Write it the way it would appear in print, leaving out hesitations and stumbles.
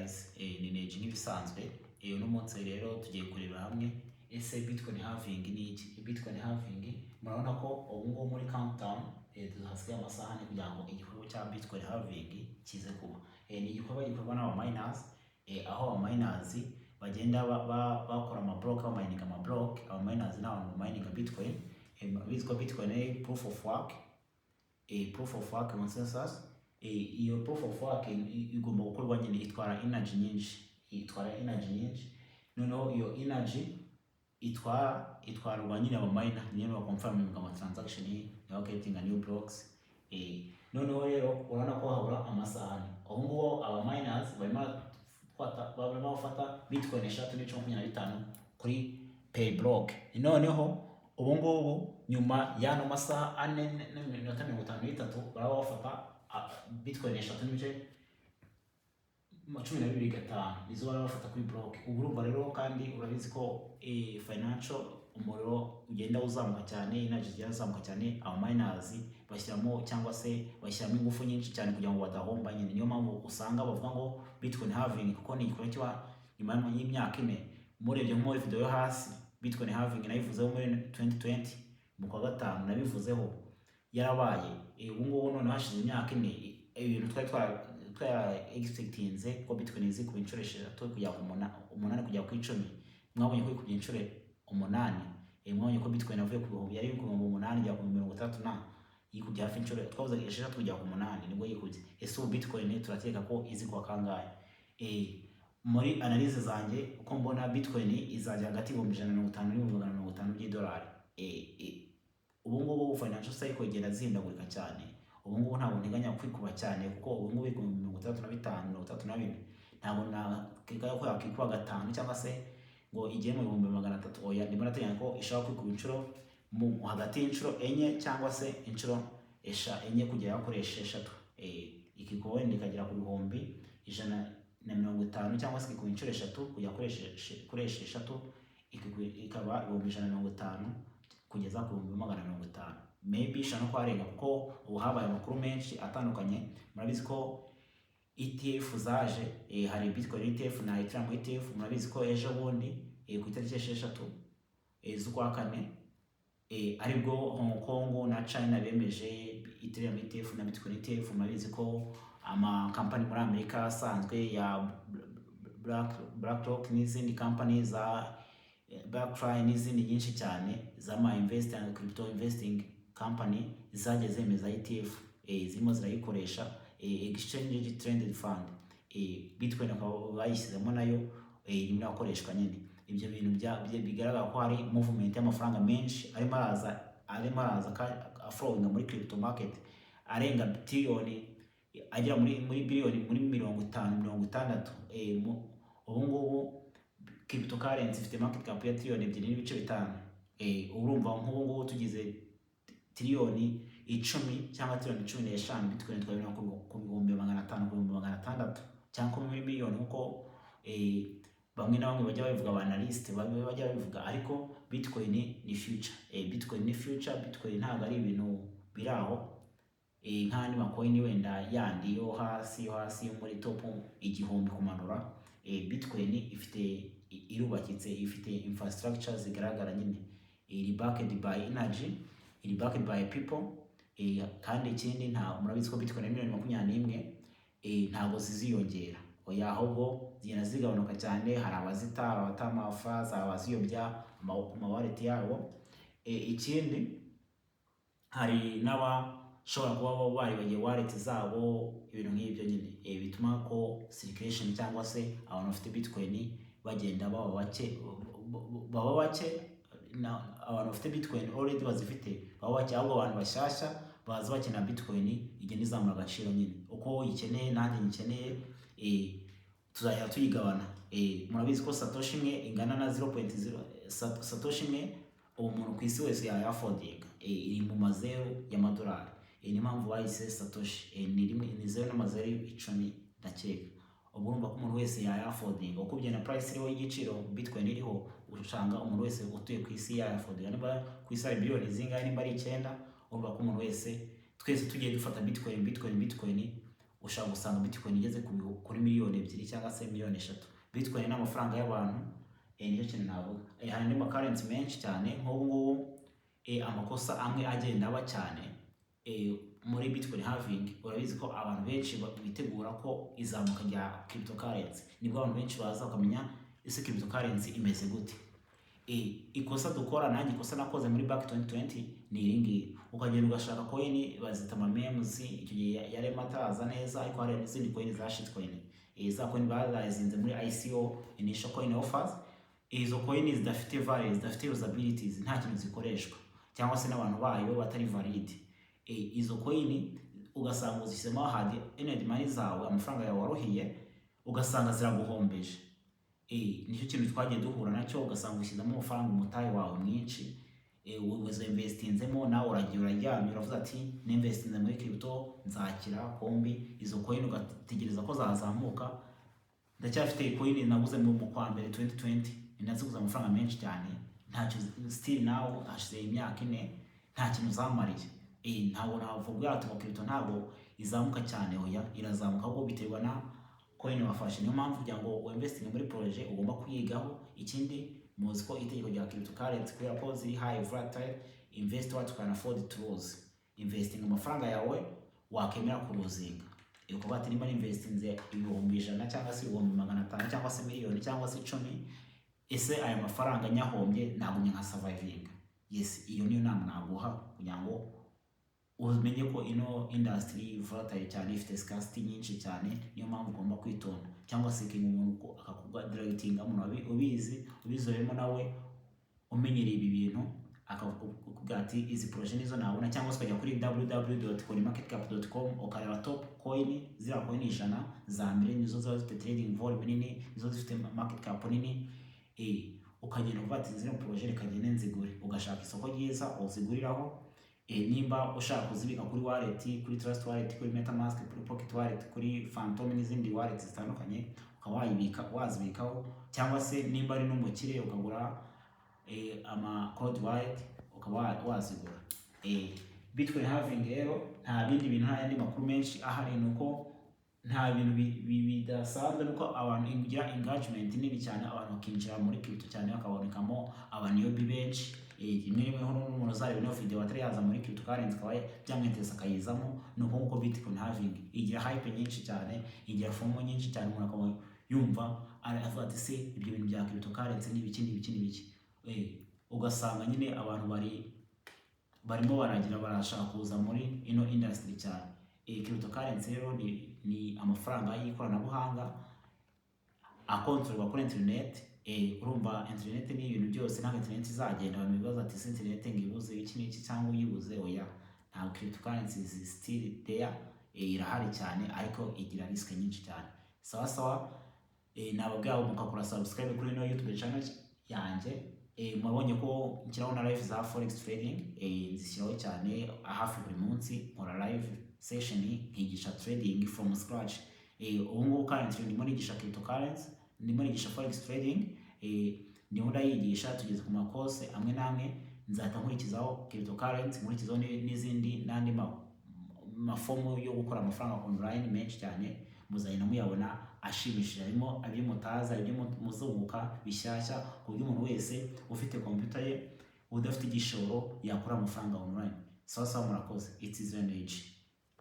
guys, ni Neji nk'ibisanzwe. Uno munsi rero tugiye kurebera hamwe ese Bitcoin halving ni iki? Bitcoin halving, murabona ko ubu ngubu muri countdown hasigaye amasaha 4 kugira ngo igikorwa cya Bitcoin halving kize kuba. Ni igikorwa gikorwa n'aba miners, aho aba miners bagenda bakora ama block, bamininga ama block. Aba miners ni abantu bamininga Bitcoin. Murabizi ko Bitcoin ari proof of work, proof of work consensus. Iyo proof of work igomba gukorwa nyine, itwara energy nyinshi, itwara energy nyinshi. Noneho iyo energy itwarwa nyine aba miner nyine baconfirminga ama transaction, niba creating new blocks. Noneho rero urabona ko habura amasaha 4. Ubu ngubu aba miners barimo bafata Bitcoin 3.25 kuri per block. Noneho ubu ngubu nyuma y'ano masaha 4 n'iminota 53 baraba bafata Bitcoin 3.125, nizo baraba bafata kuri block. Ubu urumva rero, kandi urabizi ko financial umuriro ugenda uzamuka cyane, energy zigenda zizamuka cyane. Aba miners bashyiramo cyangwa se bashyiramo ingufu nyinshi cyane kugira ngo badahomba nyine. Niyo mpamvu usanga bavuga ngo Bitcoin halving, kuko ni igikorwa kiba nyuma y'imyaka 4. Murebye nko muri video yo hasi, Bitcoin halving nayivuzeho muri 2020 mu kwa gatanu, nabivuzeho yarabaye. Ubu ngubu noneho hashize imyaka 4, ibintu twari twara expectinze ko Bitcoin izi kuba inshuro 3 kugera ku 8 kugera ku 10, mwabonye ko ikubye inshuro 8. Mwabonye ko Bitcoin avuye ku bihumbi, yari ku 8000 igera ku 60 na yikubye hafi inshuro twavuze 6 kugera ku 8, nibwo yikubye. Ese ubu Bitcoin turakeka ko izi kuba kangahe? Muri analyse zanjye uko mbona, Bitcoin izajya hagati y'150,000 n'ibihumbi 150 by'idolari. Ubu ngubu financial cycle igenda zihindagurika cyane. Ubu ngubu ntabwo nteganya kwikuba cyane, kuko ubu ngubu iri ku 65, 64. Ntabwo nakeka ko yakwikuba gatanu cyangwa se ngo igere mu 300,000. Oya, ndimo ndateganya ko ishobora kwikuba inshuro mu hagati y'inshuro 4 cyangwa se inshuro 4 kugera kuri 6. Ikikuba wenda ikagera ku 150,000, cyangwa se ikikuba inshuro 3 kugera kuri 6, ikaba 150,000 kugeza ku 150,000, maybe ishobora no kuharenga, kuko ubu habaye amakuru menshi atandukanye. Murabizi ko ETF zaje, hari Bitcoin ETF na Ethereum ETF. Murabizi ko ejo bundi ku itariki 6 z'ukwa kane aribwo Hong Kong na China bemeje Ethereum ETF na Bitcoin ETF. Murabizi ko amakampani muri Amerika asanzwe ya BlackRock n'izindi kampani za Barclay n'izindi nyinshi cyane z'ama invest and crypto investing company zagiye zemeza ETF, zirimo zirayikoresha, exchange traded fund. Bitcoin bakaba bayishyizemo nayo, irimo irakoreshwa nyine. Ibyo bintu bigaragara ko hari movement y'amafaranga menshi arimo araza aflowinga muri crypto market, arenga biliyoni, agera muri biliyoni muri 50, 60. Ubu ngubu cryptocurrency ifite market cap ya tiriyoni 2.5. Urumva nk'ubu ngubu tugize tiriyoni 10 cyangwa tiriyoni 15, Bitcoin twabibona ku 500,000, ku 600,000, cyangwa muri miliyoni, nk'uko bamwe na bamwe bajya babivuga, aba analyst bamwe bajya babivuga. Ariko Bitcoin ni future, Bitcoin ni future. Bitcoin ntabwo ari ibintu biri aho nk'andi macoin wenda yandi yo hasi yo muri top 1000 kumanura. Bitcoin ifite, irubakitse, ifite infrastructure zigaragara nyine, iri backed by energy, iri backed by people. Kandi ikindi, nta murabizi ko Bitcoin ari miliyoni 21, ntabwo ziziyongera, oya, ahubwo zigenda zigabanuka cyane. Hari abazita, hari abata amafaranga, hari abaziyobya ku mawallet yabo. Ikindi hari n'abashobora kuba baribagiwe wallet zabo, ibintu nk'ibyo nyine bituma ko circulation cyangwa se abantu bafite Bitcoin bagenda baba bake, baba bake. Abantu bafite Bitcoin already bazifite baba bake, ahubwo abantu bashyashya baza bakenera Bitcoin igenda izamura agaciro nyine. Uko uyikeneye nanjye nyikeneye, tuzajya tuyigabana. Murabizi ko satoshi imwe ingana na 0.0 satoshi imwe. Ubu umuntu ku isi wese yayaffordinga, iri mu mazeru y'amadolari. Niyo mpamvu bayise satoshi, ni rimwe, ni zeru n'amazeru 10 ndakeka. Ubu urumva ko umuntu wese yayaffordinga. Uko ugenda price iriho y'igiciro Bitcoin iriho, usanga umuntu wese utuye ku isi yayaffordinga. Niba ku isi hari biliyoni zingahe, nimba ari 9, urumva ko umuntu wese, twese tugiye dufata Bitcoin, Bitcoin, Bitcoin. Ushobora gusanga Bitcoin igeze kuri miliyoni 2 cyangwa se miliyoni 3. Bitcoin ni amafaranga y'abantu, nicyo kintu navuga. Hari andi ma currency menshi cyane. Nk'ubu ngubu amakosa amwe agenda aba cyane muri Bitcoin halving, urabizi ko abantu benshi bitegura ko izamuka rya cryptocurrency, nibwo abantu benshi baza bakamenya ese cryptocurrency imeze gute. Ikosa dukora, nanjye ikosa nakoze muri back 2020 ni iri ngiri: ukagenda ugashaka coin bazita ama memes. Icyo gihe yarimo ataraza neza, ariko hari n'izindi coin za shitcoin, za coin barazinze muri ICO, initial coin offers. Izo coin zidafite value, zidafite usabilities, nta kintu zikoreshwa cyangwa se n'abantu bayo batari valid. Izo coin ugasanga uzishyizemo hard earned money zawe, amafaranga yawe waruhiye, ugasanga ziraguhombeje. Nicyo kintu twagiye duhura nacyo. Ugasanga ushyizemo amafaranga, umutahe wawe mwinshi, investinzemo, nawe uragiye uraryamye, uravuze ati: "Ninvestinze muri crypto nzakira." Kumbi izo coin ugategereza ko zazamuka. Ndacyafite coin naguze mu kwa mbere 2020, naziguze amafaranga menshi cyane, ntacyo still now hashize imyaka 4 nta kintu zamariye. Ntabwo navuga ati ngo crypto ntabwo izamuka cyane. Oya, irazamuka, ahubwo biterwa na coin wafashe. Niyo mpamvu kugira ngo winvestinge muri projet ugomba kuyigaho. Ikindi, muzi ko itegeko rya cryptocurrency, kubera ko ziri high volatile, invest what you can afford to lose. Investing amafaranga yawe wakemera kulosinga, ukuvuga ati: "Niba investinze 100,000 cyangwa se 500,000 cyangwa se miliyoni cyangwa se 10, ese aya mafaranga nyahombye nagumye nka survivinga?" Yes, iyo niyo nama naguha kugira ngo umenye ko ino industry volatile cyane, ifite scarcity nyinshi cyane. Niyo mpamvu ugomba kwitonda, cyangwa se kinga umuntu akakuguidinga, umuntu ubizi, ubizoberemo, nawe umenyereye ibi bintu, akakubwira ati: "Izi projet nizo nabona." Cyangwa se ukajya kuri www.coinmarketcap.com ukareba top coin, ziriya coin 100 za mbere nizo ziba zifite trading volume nini, nizo zifite market cap nini. Ukagenda uvuga ati: "Zino projet reka ngende nzigure." Ugashaka isoko ryiza uziguriraho. Nimba ushaka kuzibika kuri wallet, kuri Trust Wallet, kuri MetaMask, kuri Pocket Wallet, kuri Phantom n'izindi wallet zitandukanye, ukaba wayibika, wazibikaho. Cyangwa se nimba ari n'umukire ukagura ama cold wallet, ukaba wazigura. Bitcoin halving rero nta bindi bintu, nta yandi makuru menshi ahari, ni uko nta bintu bidasanzwe, nuko abantu igira engagement nini cyane, abantu bakinjira muri crypto cyane, bakabonekamo abanewbie benshi. Rimwe rimwe ho n'umuntu uzareba ino video atari yaza muri cryptocurrency akaba byamwinteresa akayizamo. Ni uko nguko Bitcoin halving igira hype nyinshi cyane, igira FOMO nyinshi cyane, umuntu akaba yumva avuga ati: "Se ibyo bintu bya cryptocurrency ni ibiki, ni ibiki, ni ibiki?" Ugasanga nyine abantu barimo baragira barashaka kuza muri ino industry cyane. Cryptocurrency rero ni amafaranga y'ikoranabuhanga akontororwa kuri internet. Urumva internet ni ibintu byose, ntabwo internet izagenda. Abantu bibaza ati: "Se internet ngo ibuze iki n'iki cyangwa uyibuze?" Oya, ntabwo. Cryptocurrency is still there, irahari cyane, ariko igira risk nyinshi cyane. Sawa sawa, nababwira mugakora subscribe kuri ino YouTube channel yanjye. Murabonye ko nshyiraho na live za forex trading, nzishyiraho cyane hafi buri munsi, nkora live session nkigisha trading from scratch. Ubu ngubu currently ndimo nigisha cryptocurrency, ndimo nigisha forex trading, ndimo ndayigisha, tugeze ku makose amwe n'amwe. Nzahita nkurikizaho cryptocurrency, nkurikizaho n'izindi n'andi mafomu yo gukora amafaranga online menshi cyane. Muzagenda muyabona ashimishije, harimo ibyo mutazi, ibyo muzunguka bishyashya, ku buryo umuntu wese ufite computer ye, udafite igishoro, yakora amafaranga online. Sawa sawa, murakoze. It's is energy.